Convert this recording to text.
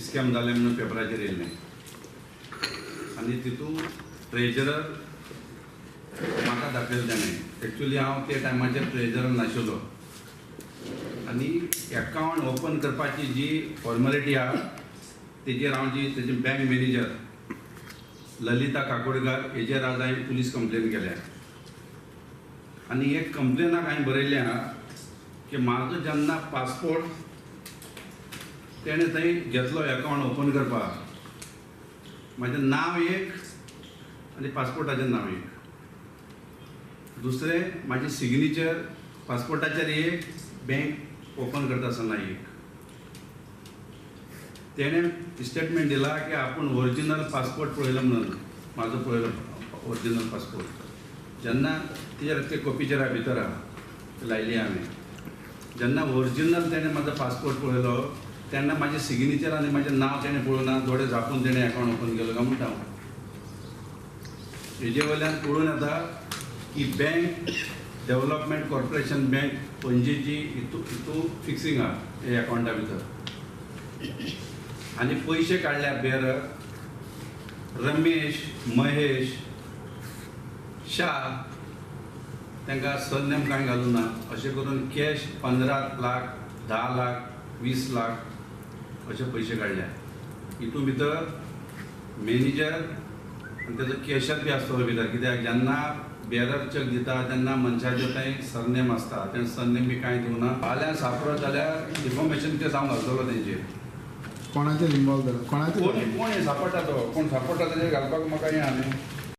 Scam जालें म्हणून पेपराचेर येयल्लें आनी तितू ट्रेजरर म्हाका दाखयलें ताणें. एक्चुली हांव त्या टायमाचेर ट्रेजरर नाशिल्लो आनी एकावंट ओपन करपाची जी फॉर्मेलिटी आहा तेजेर हांव जी तेजी बँक मॅनेजर ललिता काकोडकार हेजेर आज हांवें पुलीस कंप्लेन केल्या आनी हे कंप्लेनाक हांवें बरयल्लें आहा की म्हाजो जेन्ना पासपोर्ट तेणें थंय घेतलो एकावंट ओपन करपाक, म्हाजें नांव एक आनी पासपोर्टाचें नांव एक, दुसरें म्हाजें सिग्नेचर पासपोर्टाचेर एक, बँक ओपन करता आसतना एक. तेणें स्टेटमेंट दिला की आपूण ओरिजिनल पासपोर्ट पळयलो म्हणून, म्हाजो पळयलो ओरिजिनल पासपोर्ट. जेन्ना तेजेर ते कॉपीचेर भितर आहा लायली हांवें, जेन्ना ओरिजिनल तेणें म्हाजो पासपोर्ट पळयलो तेन्ना म्हाजें सिग्नेचर आनी म्हाजें नांव तेणें पळोवना, दोळे झापून तेणें एकावंट ओपन केलो काय म्हणटा हांव. हेजे वयल्यान कळून येता की बँक डेव्हलपमेंट कॉर्पोरेशन बँक पणजेची हितू फिक्सिंग आहा हे एकावंटा भितर आनी पयशे काडल्या बेरर रमेश महेश शाह तांकां सरनेम कांय घालूं ना, अशें करून कॅश 15 लाख 10 लाख 20 लाख अशे पयशे काडल्या. हितून भितर मॅनेजर आनी तेजो कॅशर बी आसतलो भितर, कित्याक जेन्ना बेरर चॅक दिता तेन्ना मनशाचें थंय सरनेम आसता, तें सरनेम बी कांय दिवना. फाल्यां सापडत जाल्यार इन्फॉर्मेशन तें हांव घालतलो तेंचेर. कोणाचेर इन्वॉल्व जाला? कोणाचेर कोण कोण सापडटा तो, कोण सापडटा तेजेर घालपाक म्हाका हें आहा न्ही.